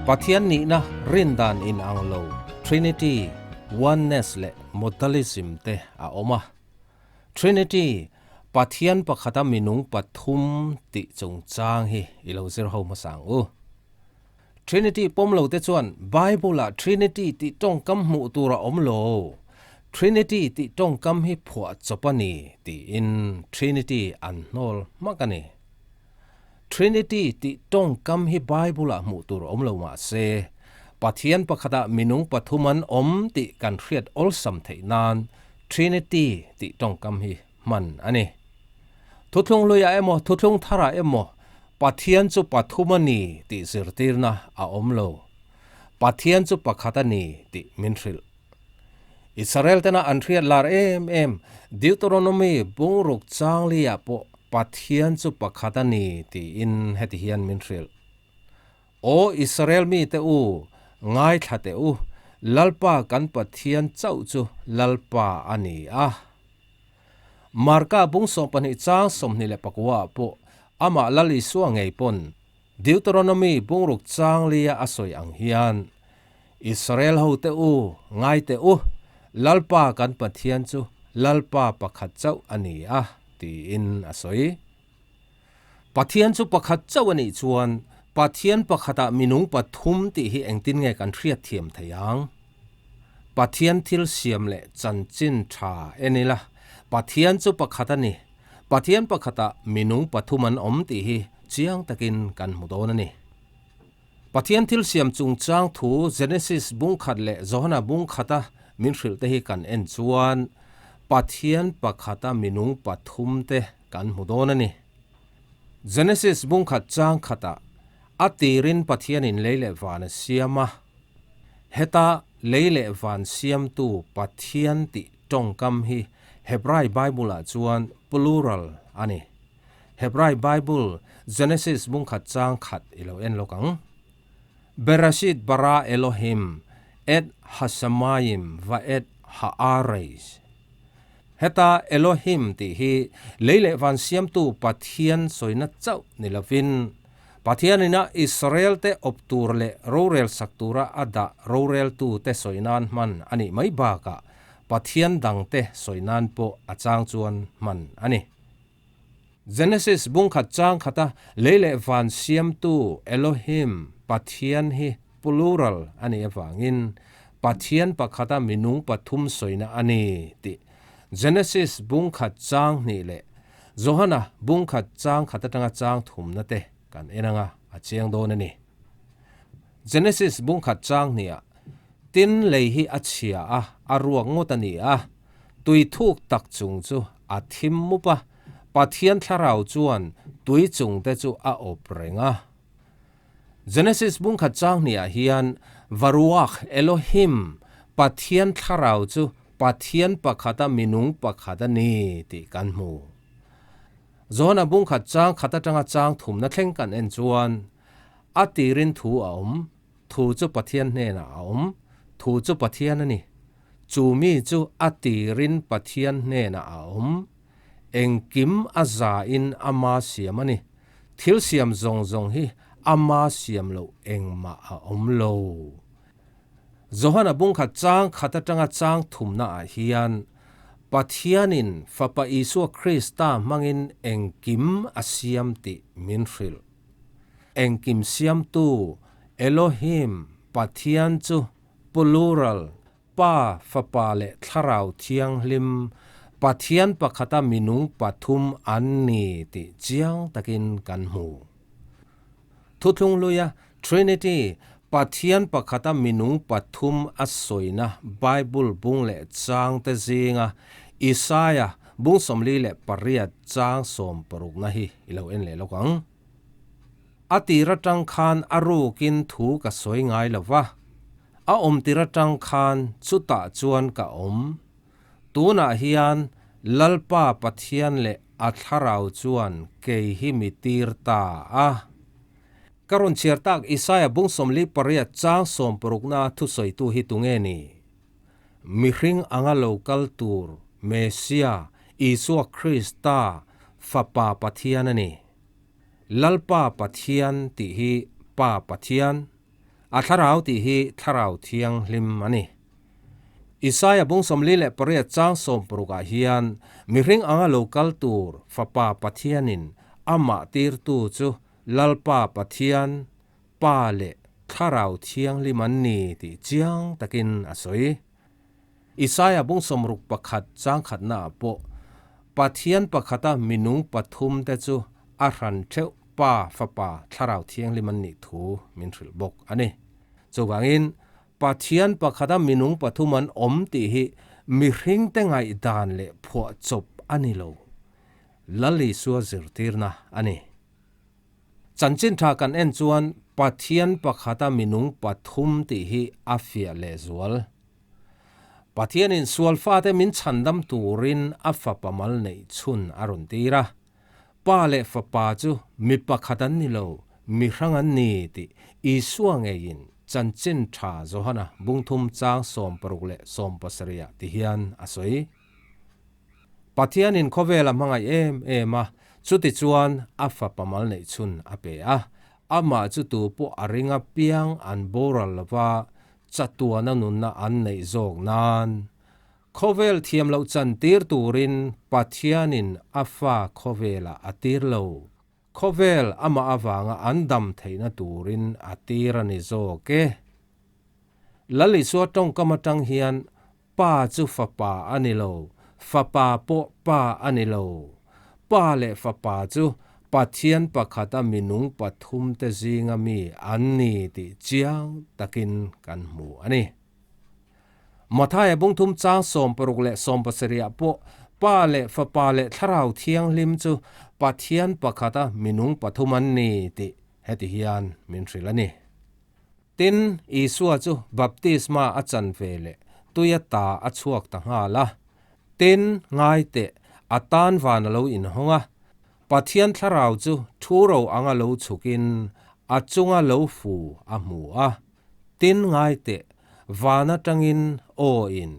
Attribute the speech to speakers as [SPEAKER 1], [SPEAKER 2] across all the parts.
[SPEAKER 1] Pathian nihna rindan inang lo Trinity, Oneness leh Modalism te a awm a. Trinity, Pathian pakhata minung pathum tih chungchang hi i lo zir ho hmasa ang u. Trinity pawm lo te chuan Bible-ah Trinity tih tawngkam hmuh tur a awm lo. Trinity tih tawngkam hi phuah chawp a ni tiin Trinity an hnawl hmak a ni. Trinity tih tawngkam hi Bible-ah hmuh tur a awm lo mah se, Pathian pakhatah minung pathum an awm tih kan hriat awlsam theih nan Trinity tih tawngkam hi hman a ni. Thuthlung hluiah emaw thuthlung tharah emaw Pathian chu pathum a ni tih zirtirna a awm lo. Pathian chu pakhat a ni tih min hrilh. Israel tena an hriat lar em em Deuteronomy bungruk changli-ah pawh Pathian chu pakhat a ni tiin heti hian min hrilh. Aw Israel mite u, ngaithla teh u, Lalpa kan Pathian chauh chu Lalpa a ni a. Marka bung 12 chang 24 ah pawh amah Lal Isua ngei pawn Deuteronomy bungruk chang lia a sawi ang hian, Israel hote u, ngai teh u, Lalpa kan Pathian chu Lalpa pakhat chauh a ni a, tiin a sawi. Pathian chu pakhat chauh a nih chuan Pathian pakhatah minung pathum tih hi engtin nge kan hriatthiam thei ang? Pathian thil siam leh chanchin tha en ila, Pathian chu pakhat a ni. Pathian pakhatah minung pathum an awm tih hi chiang takin kan hmu dawn a ni. Pathian thil siam chungchang thu Genesis bungkhat leh Johana bungkhata min hrilh te hi kan en chuan Pathian pakhata minung pathum te kan hmu dawn a ni. Genesis bungkhat chang khatah a tirin Pathianin lei leh van a siam a. Heta lei leh van siamtu Pathian tih tawngkam hi Hebrai Bible-ah chuan plural a ni. Hebrai Bible Genesis bungkhat chang khat i lo en lawk ang. Bereshit bara Elohim et hashamayim va'et ha'areis. Heta Elohim tih hi lei leh van siamtu Pathian sawina chauh ni lovin, Pathianina Israel-te awp tur leh rorel sak tura a dah roreltute sawi nan hman a nih mai bakah Pathian dangte sawi nan pawh a chang chuan hman a ni. Genesis bungkhat chang khata lei leh van siamtu Elohim, Pathian, hi plural a nih avangin Pathian pakhata minung pathum sawina a ni tih Genesis bungkhat chang hnih leh Johana bungkhat chang khat atanga chang thumna te kan en anga a chiang dawn a ni. Genesis bungkhat chang hniah tin lei hi a chhia a, a ruak ngawt a ni a, tui thuk tak chung chu a thim mup a, Pathian thlarau chuan tui chung te chu a awp reng a. Genesis bungkhat chang hniah hian Varuach Elohim, Pathian thlarau chu Pathian pakhata minung pakhat a ni tih kan hmu. Johana bungkhat chang khat atanga chang thumna thleng kan en chuan a tirin thu a awm, thu chu Pathian hnenah a awm, thu chu Pathian a ni. Chu mi chu a tirin Pathian hnenah a awm. Engkim a zain ama siam a ni. Thil siam zawng zawng hi ama siam loh engmah a awm lo. Johana bungkhat chang khat atanga chang thumna ah hian Pathianin Fapa Isua Krista hmangin engkim a siam tih min hrilh. Engkim siamtu Elohim, Pathian chu plural, Pa, Fapa leh Thlarau Thianghlim, Pathian pakhata minung pathum an ni tih chiang takin kan hmu. Thuthlung hluia Trinity, Pathian pakhata minung pathum a sawina Bible bung leh changte zinga Isaia bung 48 chang 60 na hi i lo en leh lawk ang. A tir atang khan a rukin thu ka sawi ngai lo va. A awm tir atang khan chutah chuan ka awm. Tunah hian Lalpa Pathian leh a thlarau chuan kei hi mi tir ta a. Ka rawn chhiar tak Isaia bung 48 chang 60 na thusawitu hi tunge ni? Mihring anga lo kal tur Messia, Isua Krista, Fapa Pathian a ni. Lalpa Pathian tih hi Pa Pathian. A thlarau tih hi Thlarau Thianghlim a ni. Isaia bung 48 chang 60 ah hian mihring anga lo kal tur Fapa Pathianin amah tirtu chu Lalpa Pathian, Pa leh Thlarau Thianghlim an ni tih chiang takin a sawi. Isaia bung 61 chang khatnaah pawh Pathian pakhata minung pathum te chu a hran theuh Pa, Fapa, Thlarau Thianghlim an nih thu min hrilh bawk a ni. Chuvangin, Pathian pakhata minung pathum an awm tih hi mihringte ngaihdan leh phuahchawp a ni lo. Lal Isua zirtirna a ni. Chanchin tha kan en chuan Pathian pakhata minung pathum tih hi a fiah lehzual. Pathianin sual fate min chhandam turin a fapa mal neih chhun a rawn tir a. Pa leh fapa chu mi pakhat an ni lo, mi hrang an ni tih Isua ngeiin Chanchin Tha Johana bungthum chang 60 leh 70 ah ti hian a sawi. Pathianin khawvel a hmangaih em em a, chuti chuan a fapa mal neih chhun a pe a. Amah chu tu pawh a ring apiang an boral lova chatuana nunna an neih zawk nan khawvel thiam loh chan tir turin Pathianin a fa khawvelah a tir lo. Khawvel amah avanga an dam theihna turin a tir a ni zawk e. Lal Isua tawngkam atang hian Pa chu Fapa a ni lo, Fapa pawh Pa a ni lo. Pa leh Fapa chu Pathian pakhata minung pathumte zinga mi an ni tih chiang takin kan hmu a ni. Mathaia bungthum chang 60 leh 70 pawh Pa leh Fapa leh Thlarau Thianghlim chu Pathian pakhata minung pathum an ni tih heti hian min hrilh a ni. Tin, Isua chu baptisma a chan ve leh tuia ta a chhuak ta nghal a. Tin, ngai teh, a tan van a lo inhawng a. Pathian Thlarau chu thu ro anga lo chhukin a chunga lo fu a hmu a. Tin, ngai teh, van atangin aw in,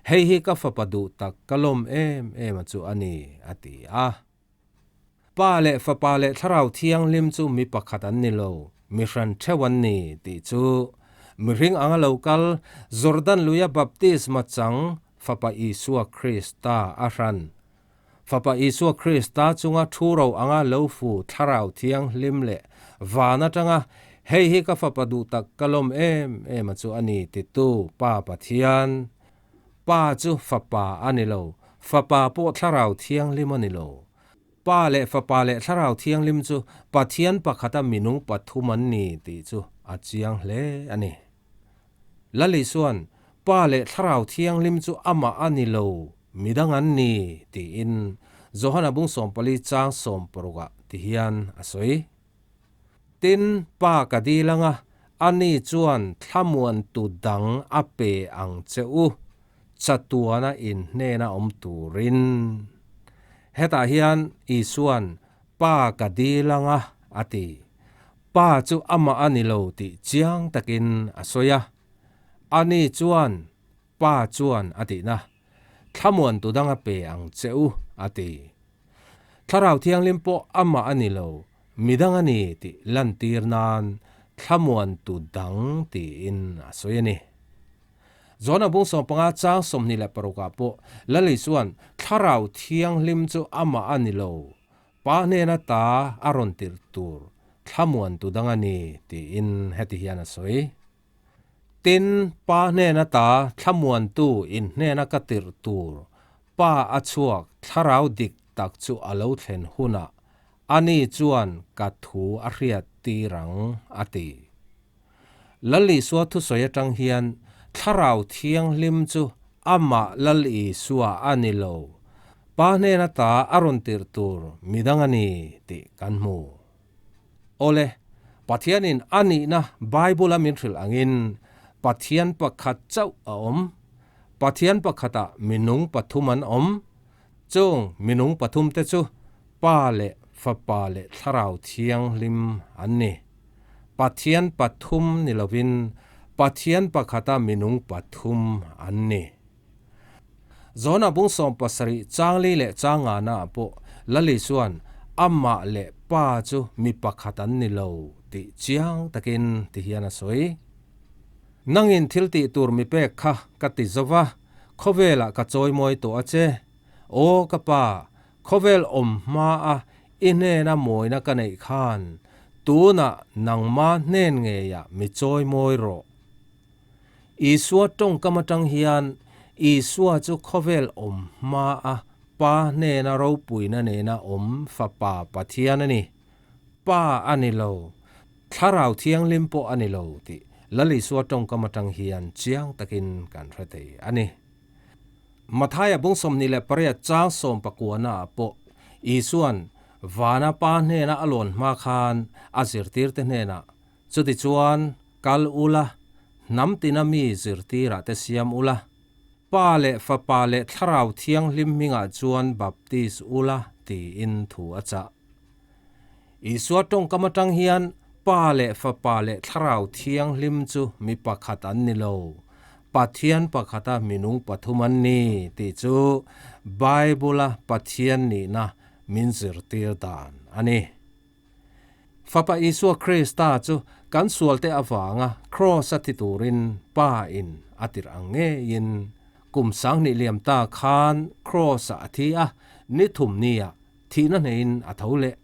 [SPEAKER 1] Hei hi ka fapa duh tak ka lawm em em a chu a ni, a ti a. Pa leh Fapa leh Thlarau Thianghlim chu mi pakhat an ni lo, mi hran theuh an ni, tih chu mihring anga lo kal Jordan luia baptisma chang Fapa Isua Krista a hran. Fapa Isua Krista chunga thu ro anga lo fu Thlarau Thianghlim leh van atanga Hei hi ka Fapa duh tak ka lawm em em a chu a ni titu Pa Pathian Pa chu Fapa a ni lo, Fapa pawh Thlarau Thianghlim a ni lo. Pa leh Fapa leh Thlarau Thianghlim chu Pathian pakhata minung pathum an ni tih chu a chiang hle a ni. Lal Isua'n, Pa leh Thlarau Thianghlim chu amah a ni lo, midang an ni, tiin Johana bung 14 chang 60 ah ti hian a sawi. Tin, Pa ka dil anga, ani chuan thlamuantu dang a pe ang che u, chatuana in hnena awm turin. Hetah hian Isua'n, Pa ka dil anga, a ti. Pa chu amah a ni lo tih chiang takin a sawi a. Ani chuan, Pa chuan a tihna, thlamuantu dang a pe ang che u, a ti. Thlarau Thianghlim pawh amah a ni lo, midang a ni tih lantir nan thlamuantu dang tiin a sawi a ni. Johana bung 15 chang 26 ah pawh Lali chuan Thlarau Thianghlim chu amah a ni lo, Pa hnena ta a rawn tirh tur thlamuantu dang a ni tiin heti hian a sawi. Tin, Pa hnena ta thlamuantu in hnena ka tirh tur Pa a chhuak thlarau dik tak chu a lo thlen hunah ani chuan ka thu a hriat tir ang, a ti. Lal Isua thusawi atang hian Thlarau Thianghlim chu amah Lal Isua a ni lo, Pa hnena ta a rawn tirh tur midang a ni tih kan hmu. Awle, Pathianin a nihna Bible-a min hrilh angin Pathian pakhat chauh a awm. Pathian pakhatah minung pathum an awm. Chung minung pathumte chu Pa leh Fapa leh Thlarau Thianghlim an ni. Pathian pathum ni lovin Pathian pakhata minung pathum an ni. Johana bung 70 chang li leh chang ngana ah pawh Lali chuan amah leh Pa chu mi pakhat an ni lo tih chiang takin ti hian a sawi. Nangin thil tih tur mi pek kha ka ti zo va, khawvelah ka chawimawi tawh a che. Aw ka Pa, khawvel awm hmaa i hnena mawina ka neih khan tunah nangma hnen ngeiah mi chawimawi rawh. Isua tawngkam atang hian Isua chu khawvel awm hmaa Pa hnena ropuina nena awm Fapa Pathian a ni. Pa a ni lo, Thlarau Thianghlim pawh a ni lo tih Lal Isua tawngkam atang hian chiang takin kan hre thei a ni. Mathaia bung 28 chang sawmpakuana ah pawh Isua'n vana Pa hnena a lawn hma khan a zirtirte hnenah, Chutichuan, kal ula, hnam tina mi zirtirah te siam ula, Pa leh Fapa leh Thlarau Thianghlim hmingah chuan baptis ula tiin thu a chah. Isua tawngkam atang hian Pa leh Fapa leh Thlarau Thianghlim chu mi pakhat an ni lo, Pathian pakhata minung pathum an ni tih chu Bible-a Pathian nihna min zirtir dan a ni. Fapa Isua Krista chu kan sualte avanga Kraws-a thi turin Pa-in a tirh ang ngeiin kum 2000 liam ta khan Kraws-ah a thi a, ni thum nia Thihna hneiin a tho leh.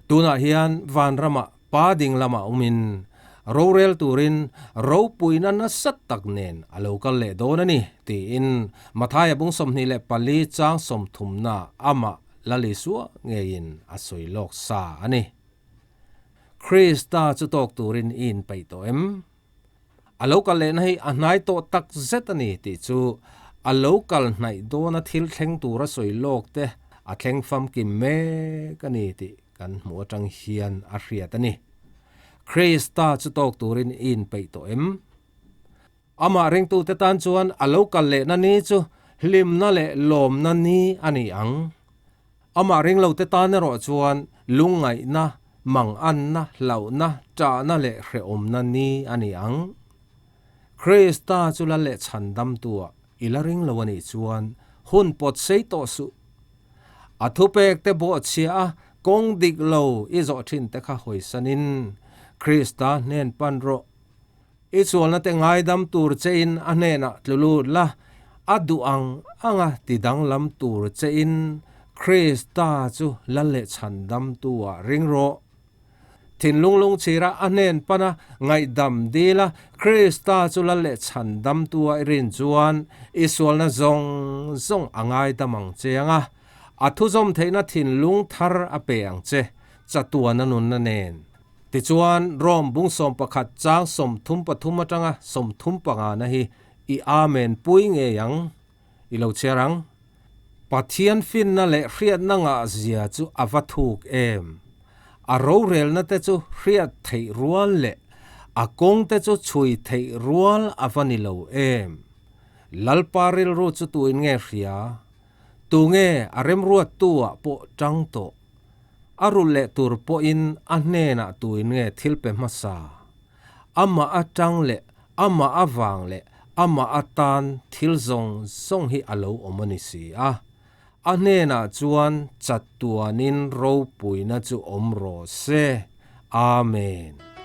[SPEAKER 1] Tunah hian vanramah Pa ding lamah awmin rorel turin ropuina nasa tak nen a lo kal leh dawn a ni, tiin Mathaia bung 24 chang sawmthumna amah Lal Isua ngeiin a sawi lawk sa a ni. Krista chu tawk turin i inpeih tawh em? A lo kal lehna hi a hnai tawh tak zet a ni tih chu a lo kal hnaih dawna thil thleng tura sawi lawk te a thleng famkim mek a ni tih kan hmuh atang hian a hriat a ni. Krista chu tawk turin i inpeih tawh em? Amah ringtute tan chuan a lo kal lehna ni chu hlimna leh lawmna ni a ni ang. Amah ringlote tan erawh chuan lungngaihna, manganna, hlauhna, ṭahna leh hrehawmna ni a ni ang. Krista chu la leh chhandamtua i la ring lo a nih chuan hun pawt sei tawh suh. A thupekte bawhchhia a kawng dik lo i zawh ṭhin te kha hawisanin Krista hnen pan rawh. I chualna te ngaidam tur chein a hnenah tlu lut la, a duh ang anga ti danglam tur chein Krista chu lal leh chhandamtu-ah ring rawh. Thinlung lungchhira a hnen pana ngaihdam dil a, Krista chu lal leh chhandamtu-ah i rin chuan i sualna zawng zawng a ngaidam ang che ang a, a thuzawm theihna thinlung thar a pe ang che, chatuana nunna nen. Tichuan, Rome bung 11 chang 33 atanga 35 na hi i Amen pui ngei ang, i lo chhiar ang. Pathian finna leh hriatna ngah zia chu a va thuk em? A rorelna te chu hriat theih rual leh a kawng te chu chhui theih rual a va ni lo em? Lalpa rilru chu tuin nge hria? Tunge a remruattu-ah pawh tang tawh? A rulh leh tur pawhin a hnenah tuin nge thil pe hmasa? Amah atang leh amah avang leh amah atan thil zawng zawng hi a lo awm a ni si a. A hnenah chuan chatuanin ropuina chu awm rawh se. Amen.